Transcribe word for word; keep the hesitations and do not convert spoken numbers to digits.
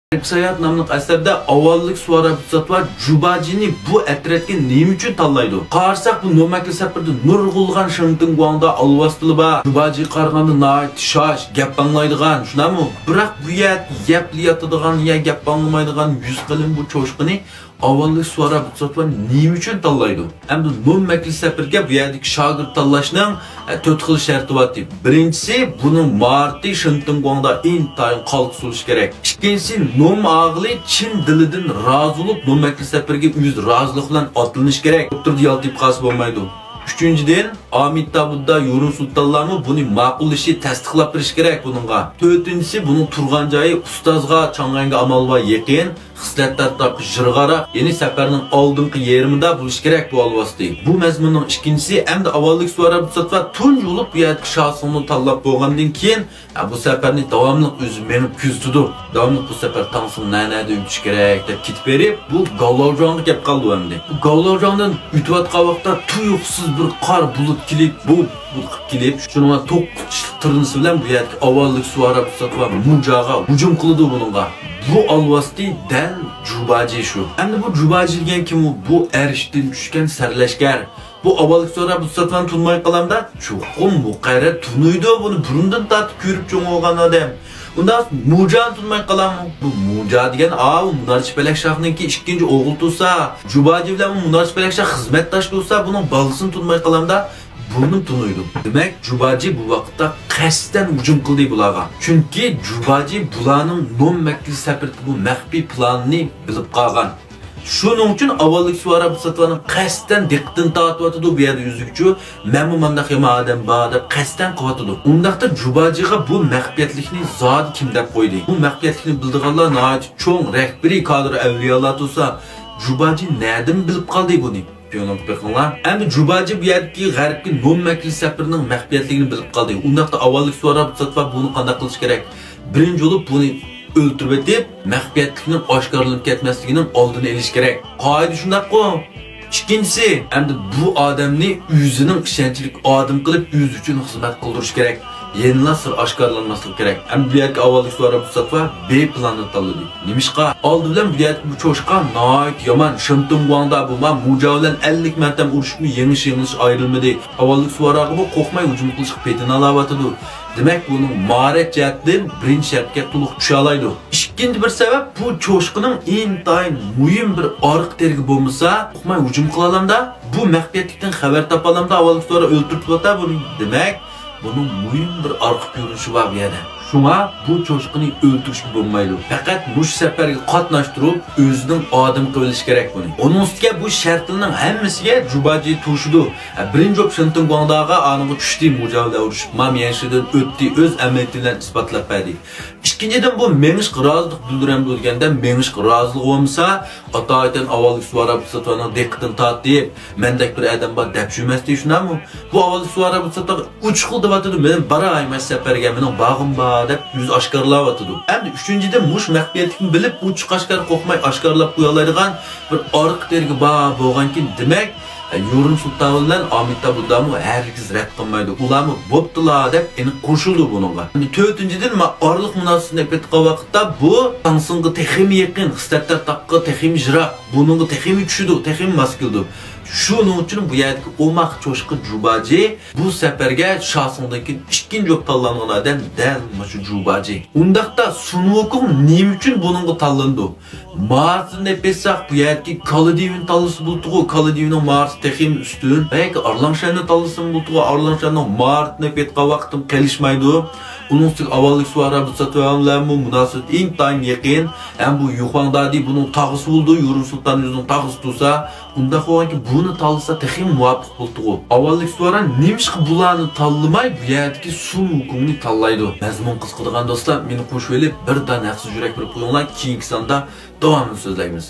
ساياھەت ناملىق ئەسەردە ئاۋۋاللىق سۇۋارا بوساتۋا جۇباجىنى بۇ ئەترەتكە نېمە ئۈچۈن تاللايدۇ؟ قارىساق، بۇ نومەكلى سەپىرىدە نۇرغۇنلىغان شېڭتىڭگۇاڭدا ئالۋاستىلار بار. جۇباجىغا قارىغاندا ناھايىتى شاش، گەپ ئاڭلايدىغان، شۇنداقمۇ؟ بىراق بۇ يەردە يەپلا ياتىدىغان يا گەپ ئاڭلىمايدىغان يۈز قېلىن بۇ چوشقىنى ئاۋۋاللىق سۇۋارا بوساتۋا نېمە ئۈچۈن تاللايدۇ؟ ئەمدى نومەكلى سەپىرگە بۇ يەردىكى شاگىرت تاللاشنىڭ، ئە، تۆت خىل شەرتى بارتى. بىرىنچىسى، بۇنىڭ ماھارىتى شېڭتىڭگۇاڭدا ئىنتايىن قالتىس بولۇشى كېرەك. ئىككىنچىسى، نوم ئاغلى چىن دىلىدىن رازى بولۇپ، نومەكلى سەپىرگە ئۆز رازىلىقى بىلەن ئاتلىنىشى كېرەك. ئوتتۇرىدا يالتىيىپ قالسا بولمايدۇ. ئۈچىنچىدىن، ئامىتابۇددا، يۇرۇن سۇلتانلارمۇ بۇنى ماقۇللىشى، تەستىقلاپ بېرىشى كېرەك بۇنىڭغا. تۆتىنچىسى، بۇنىڭ تۇرغان جايى ئۇستازغا، چاڭئەنگە ئامال بار يېقىن. خىسلەتلەر تاپقا جىرغاراق، يەنى سەپەرنىڭ ئالدىنقى يېرىمىدا بولۇشى كېرەك بۇ ئالۋاستى. بۇ مەزمۇننىڭ ئىككىنچىسى، ئەمدى ئاۋۋاللىق سۇۋارا بوساتۋا تۇنجى بولۇپ بۇ يەردىكى شاسىڭنى تاللاپ بولغاندىن كېيىن، ھە، بۇ سەپەرنى داۋاملىق ئۆزى مېڭىپ كۆزىتىدۇ. داۋاملىق بۇ سەپەر تاڭسىڭ نە-نەدە ئۆتۈش كېرەك دەپ كېتىپ بېرىپ، بۇ گاۋلاۋجاڭغا كەپ قالىدۇ ئەمدى. بۇ گاۋلاۋجاڭدىن ئۆتۈۋاتقان ۋاقىتتا تۇيۇقسىز بىر قارا بۇلۇت كېلىپ، بۇ بۇلۇت كېلىپ، شۇنىڭغا توققۇز تىرنىسى بىلەن بۇ يەردىكى ئاۋۋاللىق سۇۋارا بوساتۋا مۇجاغا ھۇجۇم قىلىدۇ بۇنىڭغا. بۇ ئالۋاستى دەل جۇباجى شۇ. ئەمدى بۇ جۇباجى دېگەن كىم ئۇ؟ بۇ ئەرشتىن چۈشكەن سەرلەشكەر. بۇ ئاۋۋاللىق سۇۋارا بوساتۋانى تونۇماي قالامدا؟ چوقۇم مۇقەررەر تونۇيدۇ بۇنى، بۇرۇندىن تارتىپ كۆرۈپ چوڭ بولغان ئادەم. ئۇنداق مۇجانى تونۇماي قالاممۇ؟ بۇ مۇجا دېگەن ئاۋۇ مۇنارچى پەلەك شاھنىڭكى ئىككىنچى ئوغلى تۇرسا، جۇباجى بىلەن بۇ مۇنارچى پەلەك شاھ خىزمەتداش تۇرسا، بۇنىڭ بالىسىنى تونۇماي قالامدا؟ بۇنى تونۇيدۇ. دېمەك، جۇباجى بۇ ۋاقىتتا قەستەن ھۇجۇم قىلدى بۇلارغا. چۈنكى جۇباجى بۇلارنىڭ نومەكلى سەپىرىدىكى بۇ مەخپىي پىلانىنى بىلىپ قالغان. شۇنىڭ ئۈچۈن ئاۋۋاللىق سۇۋارا بوساتۋانىڭ قەستەن دىققىتىنى تارتىۋاتىدۇ، بۇ يەردە ئۆزىگىچۇ، مەنمۇ مانداق يامان ئادەم بار دەپ قەستەن قىلىۋاتىدۇ. ئۇنداقتا جۇباجىغا بۇ مەخپىيەتلىكنى زادى كىم دەپ قويدى؟ بۇ مەخپىيەتلىكنى بىلىدىغانلار ناھايىتى چوڭ رەھبىرىي كادىر ئەۋلىيالار تۇرسا، جۇباجى نەدىن بىلىپ قالدى بۇنى؟ چۈشىنىپ بېقىڭلار. ئەمدى جۇباجى بۇ يەردىكى غەربكى نومەكلى سەپىرىنىڭ مەخپىيەتلىكىنى بىلىپ قالدى. ئۇنداقتا ئاۋۋاللىق سۇۋارا بوساتۋا بۇنى قانداق قىلىش كېرەك؟ بىرىنچى بولۇپ بۇنى ئۆلتۈرۈۋېتىپ، مەخپىيەتلىكنىڭ ئاشكارىلىنىپ كەتمەسلىكىنىڭ ئالدىنى ئېلىش كېرەك. قائىدە شۇنداققۇ؟ ئىككىنچىسى، ئەمدى بۇ ئادەمنى ئۆزىنىڭ ئىشەنچلىك ئادىمى قىلىپ، ئۆزى ئۈچۈن خىزمەت قىلدۇرۇش كېرەك. يەنىلا سىر ئاشكارىلانماسلىقى كېرەك. ئەمدى بۇ يەردىكى ئاۋۋاللىق سۇۋارا بوساتۋا بى پىلاننى تاللىدى. نېمىشقا؟ ئالدى بىلەن بۇ يەردىكى بۇ چوشقا ناھايىتى يامان. شېنتىڭگۇاڭدا بۇ ما مۇجا بىلەن ئەللىك مەرتەم ئۇرۇشۇپمۇ يېڭىش-يېڭىلىش ئايرىلمىدى. ئاۋۋاللىق سۇۋاراغىمۇ قورقماي ھۇجۇم قىلىشقا پېتىنالاۋاتىدۇ. دېمەك، بۇنىڭ ماھارەت جەھەتتىن بىرىنچى شەرتكە تولۇق چۈشەلەيدۇ. ئىككىنچى بىر سەۋەب، بۇ چوشقىنىڭ ئىنتايىن مۇھىم بىر ئارقا تىرىكى بولمىسا، قورقماي ھۇجۇم قىلالامدا، بۇ مەخپىيەتلىكتىن خەۋەر تاپالامدا، ئاۋۋاللىق سۇۋارا ئۆلتۈرۈپ تۇرۇۋاتار بۇنى. دېمەك، بۇنىڭ مۇھىم بىر ئارقا كۆرۈنۈشى بار بۇ يەردە. شۇڭا بۇ چوشقىنى ئۆلتۈرۈشكە بولمايدۇ. پەقەت مۇشۇ سەپەرگە قاتناشتۇرۇپ، ئۆزىنىڭ ئادىمى قىلىۋېلىشى كېرەك بۇنى. ئۇنىڭ ئۈستىگە بۇ شەرتلىرىنىڭ ھەممىسىگە جۇباجى توشىدۇ. ھە، بىرىنچى بولۇپ شېنتىڭگۇاڭداغا ئانىغا چۈشتى، مۇجا بىلەن ئۇرۇشۇپ، ما ميەنشىدىن ئۆتتى، ئۆز ئەمەلىيىتى بىلەن ئىسپاتلاپ بەردى. ئىككىنچىدىن، بۇ مېڭىشقا رازىلىق بىلدۈرەمدۇ دېگەندە، مېڭىشقا رازىلىقى بولمىسا، ئاتايىتەن ئاۋۋاللىق سۇۋارا بوساتۋانىڭ دىققىتىنى تارتىپ، مەندەك بىر ئادەم بار دەپ يۈرمەستى، شۇنداقمۇ؟ بۇ ئاۋۋاللىق سۇۋارا بوساتۋا ئۇچۇق دەۋاتىدۇ، مەن باراي مانا سەپەرگە، مېنىڭ باغىم بار دەپ ئۆزى ئاشكارىلاۋاتىدۇ. ئەمدى ئۈچىنچىدىن، مۇشۇ مەخپىيەتلىكنى بىلىپ، ئوچۇق ئاشكارا قورقماي ئاشكارىلاپ قويالايدىغان بىر ئارقا تىرىكى بار بولغانكىن، دېمەك، يۇرۇن سۇلتان بىلەن ئامىتابۇددامۇ ھەرگىز رەت قىلمايدۇ. ئۇلارمۇ بوپتۇلا دەپ ئېنىق قوشۇلىدۇ بۇنىڭغا. ئەمدى تۆتىنچىدىن، مانا ئارىلىق مۇناسىۋىتىنى ئېلىپ ئېيتقان ۋاقىتتا، بۇ تاڭسىڭغا تېخىمۇ يېقىن، خىسلەتلەر تاغقا تېخىمۇ يىراق، بۇنىڭغا تېخىمۇ چۈشىدۇ، تېخىمۇ ماس كېلىدۇ. شۇنىڭ ئۈچۈن بۇ يەردىكى ئوماق چوشقا جۇباجى بۇ سەپەرگە شاسىڭدىن كېيىن ئىككىنچى بولۇپ تاللانغان ئادەم دەل مۇشۇ جۇباجى. ئۇنداقتا سۇن ۋۇكۇڭ نېمە ئۈچۈن بۇنىڭغا تاللىنىدۇ؟ ماھارىتىنى ئېلىپ ئېيتساق، بۇ يەردىكى كالىدىۋنى تاللىسا بولىدىغۇ، كالىدىۋنىڭ ماھارىتى تېخىمۇ ئۈستۈن. ياكى ئارلاڭشەننى تاللىسىمۇ بولىدىغۇ، ئارلاڭشەننىڭ ماھارىتىنى ئېلىپ ئېيتقان ۋاقىتتىمۇ قېلىشمايدۇ. ئۇنىڭ ئۈستىگە ئاۋۋاللىق سۇۋارا بۇ ساتىۋەنلەرمۇ مۇناسىۋىتى ئىنتايىن يېقىن. ھەم بۇ يۇخۇاڭدادى بۇنىڭ تاغىسى بولىدۇ، يۇرۇن سۇلتان ئۆزىنىڭ تاغىسى تۇرسا، ئۇنداق بولغانكى، بۇنى تاللىسا تېخىمۇ مۇۋاپىق بولىدىغۇ. ئاۋۋاللىق سۇۋارا نېمىشقا بۇلارنى تاللىماي، بۇ يەردىكى سۇن ۋۇكۇڭنى تاللايدۇ؟ مەزمۇن قىزىقىدىغان دوستلار، مېنى قوشۇۋېلىپ، بىردان ھەقسىز يۈرەك بېرىپ قويۇڭلار، كېيىنكى ساندا داۋامىنى سۆزلەيمىز.